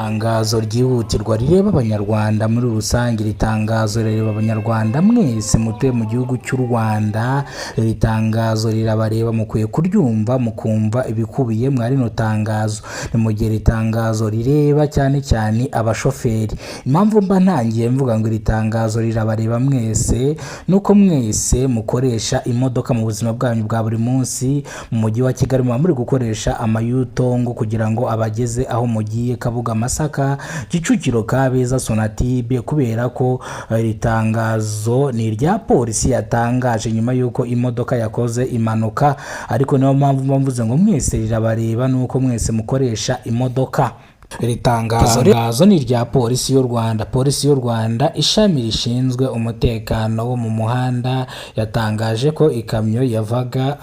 Itangazo ryihutirwa rireba Abanyarwanda muri rusange. Iri tangazo rireba Abanyarwanda mwese mutuye mu gihugu cy'u Rwanda. Iri tangazo rirabareba, mukwiye kuryumva, mukumva ibikubiye muri rino tangazo. Ni mu gihe iri tangazo rireba cyane cyane abashoferi. Impamvu mba ntangiye mvuga ngo iri tangazo rirabareba mwese, nuko mwese mukoresha imodoka mu buzima bwanyu bwa buri munsi. Mu mujyi wa Kigali muba muri gukoresha amayutongo kugira ngo abageze aho mugiye: Kabuga, Masaka, Kicukiro, Kabeza, Sonatube. Kubera ko iri tangazo ni irya polisi yatangaje nyuma y'uko imodoka yakoze impanuka, ariko niyo mpamvu mba mvuze ngo mwese rirabareba, nuko mwese mukoresha imodoka. Iri tangazo ni irya Polisi y'u Rwanda. Polisi y'u Rwanda, ishami rishinzwe umutekano wo mu muhanda, yatangaje ko ikamyo yavaga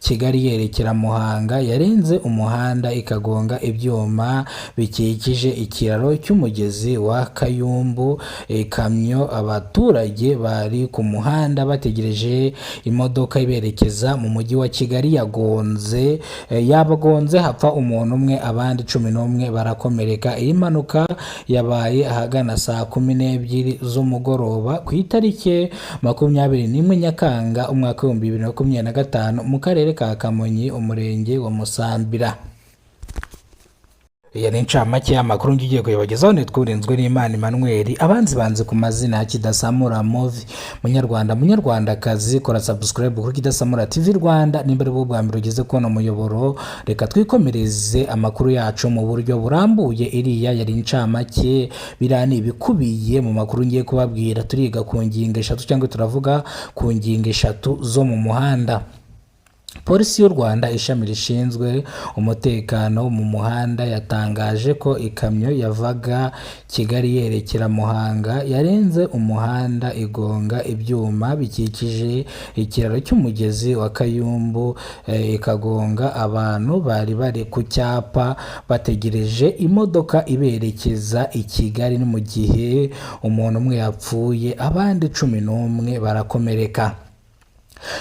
Kigali yerekera Muhanga yarenze umuhanda, ikagonga ibyuma bikikije ikiraro cy'umugezi wa Kayumbu. Ikamyo, abaturage bari ku muhanda bategereje imodoka iberekeza mu mujyi wa Kigali, yagonze, yabagonze, hapfa umuntu umwe, abandi 11 barakomereka. Iyi mpanuka yabaye ahagana saa 12 z'umugoroba ku itariki 21 Nyakanga, umwaka w'2025, mu karere ka Kamonyi, umurenge wa Musambira. Iyi ni incamake y'amakuru ngiye kuyabagezaho. Nitwa Urinzwe n'Imana Emmanuel, abanzi banze ku mazina ya Kidasamura Movie. Munyarwanda, Munyarwandakazi, kora subscribe kuri Kidasamura TV Rwanda nimba ari bwo bwa mbere ugeze kubona umuyoboro. Reka twikomereze amakuru yacu mu buryo burambuye. Iriya yari incamake, biriya ni ibikubiye mu makuru ngiye kubabwira. Turiga ku ngingo eshatu, cyangwa turavuga ku ngingo eshatu zo mu muhanda. Polisi y'u Rwanda, ishami rishinzwe umutekano mu muhanda, yatangaje ko ikamyo yavaga Kigali yerekera Muhanga yarenze umuhanda, igonga ibyuma bikikije ikiraro cy'umugezi wa Kayumbu, ikagonga abantu bari bari ku cyapa bategereje imodoka iberekeza i Kigali. Ni mu gihe umuntu umwe yapfuye, abandi 11 barakomereka.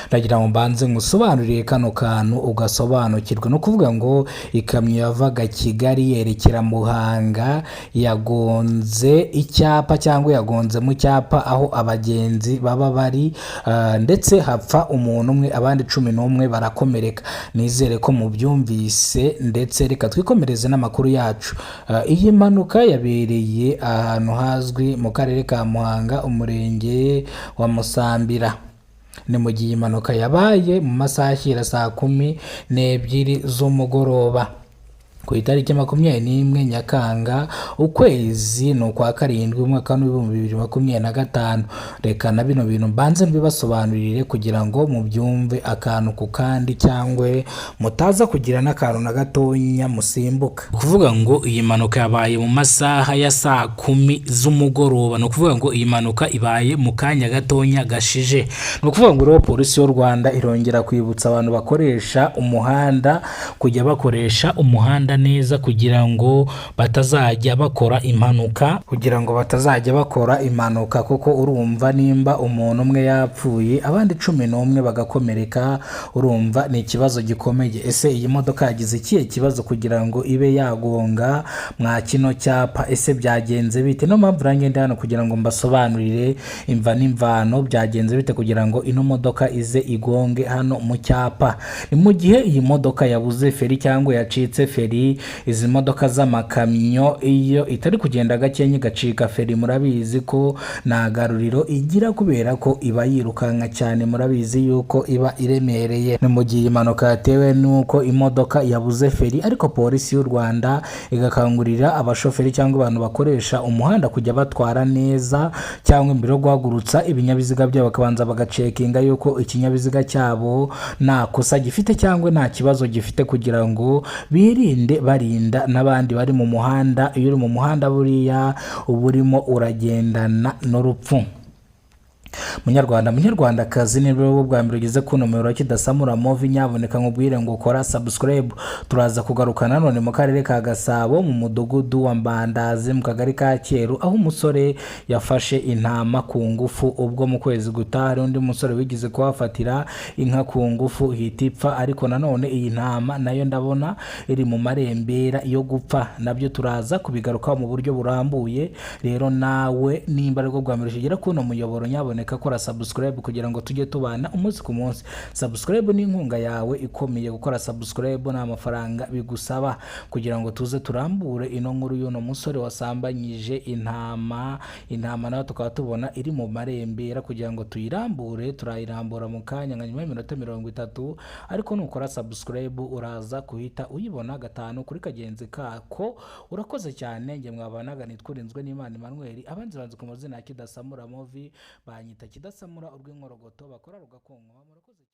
Ndagira ngo mbanze ngusobanurire kano kantu ugasobanukirwa. Ni ukuvuga ngo ikamyo yavaga Kigali yerekera Muhanga yagonze icyapa, cyangwa yagonze mu cyapa aho abagenzi baba bari, ndetse hapfa umuntu umwe, abandi 11 barakomereka. Nizere ko mubyumvise, ndetse reka twikomereze n'amakuru yacu. Iyi mpanuka yabereye ahantu hazwi mu karere ka Muhanga, umurenge wa Musambira. Ni mu gihe impanuka yabaye mu masaha ashyira saa 12 z'umugoroba ku itariki 21 Nyakanga, ukwezi ni ukwa karindwi, umwaka w'2025. Reka na bino bintu mbanze mbibasobanurire kugira ngo mubyumve akantu ku kandi, cyangwa mutaza kugira n'akantu na gatonya musimbuka. Kuvuga ngo iyi mpanuka yabaye mu masaha ya saa 10 z'umugoroba, ni ukuvuga ngo iyi mpanuka ibaye mu kanya gatonya gashije. Ni ukuvuga ngo rero Polisi y'u Rwanda irongera kwibutsa abantu bakoresha umuhanda kujya bakoresha umuhanda neza, kugira ngo batazajya bakora impanuka, kugira ngo batazajya bakora impanuka, kuko urumva nimba umuntu umwe yapfuye, abandi 11 bagakomereka, urumva ni ikibazo gikomeye. Ese iyi modoka yagize ikihe kibazo kugira ngo ibe yagonga mwa kino cyapa? Ese byagenze bite? Niyo mpamvu nanjye ndi hano kugira ngo mbasobanurire imva n'imvano, byagenze bite kugira ngo ino modoka ize igonge hano mu cyapa. Ni mu gihe iyi modoka yabuze feri cyangwa yacitse feri. Izi modoka z'amakamyo, iyo itari kugenda gakenya igacika feri, murabizi ko nta garuriro igira, kubera ko iba yirukanka cyane, murabizi yuko iba iremereye. Ni mu gihe impanuka yatewe n'uko imodoka yabuze feri, ariko Polisi y'u Rwanda igakangurira abashoferi cyangwa abantu bakoresha umuhanda kujya batwara neza, cyangwa imbere yo guhagurutsa ibinyabiziga byabo bakabanza bagacekinga yuko ikinyabiziga cyabo nta kosa gifite cyangwa nta kibazo gifite, kugira ngo birinde, barinda n'abandi bari mu muhanda. Iyo uri mu muhanda buriya uba urimo uragendana n'urupfu. Munyarwanda, munyarwandakazi, niba wowe bwa mbere ugeze ku nomero ya Kidasamura Movie, nyaboneka nkubwire ngo kora subscribe. Turaza kugaruka nanone mu karere ka Gasabo, mu mudugudu wa Mbandazi, mu kagari ka Cyeru, aho umusore yafashe intama ku ngufu. Ubwo mu kwezi gutaha hari undi musore wigeze kuhafatira inka ku ngufu ihita ipfa, ariko nanone iyi ntama nayo ndabona iri mu marembera yo gupfa. Nabyo turaza kubigarukaho mu buryo burambuye. Rero nawe nimba aribwo bwa mbere ukigera kuri uno muyoboro, nyaboneka kora subscribe kugira ngo tujye tubana umunsi ku munsi. Subscribe ni inkunga yawe ikomeye. Gukora subscribe ni amafaranga bigusaba kugira ngo tuze turambure ino nkuru y'uno musore wasambanyije intama. Intama nayo tukaba tubona iri mu marembera. Kugira ngo tuyirambure, turayirambura mu kanya nka nyuma y'iminota 30, ariko nukora subscribe uraza kuhita uyibona gatanu kuri kagenzi kako. Urakoze cyane. Njye mwabanaga nitwa Urinzwe n'Imana Emmanuel, abanzi banzi ku mazina ya Kidasamura Movie, banyita Kidasamura urw'inkorogoto bakora rugakonkoma. Murakoze.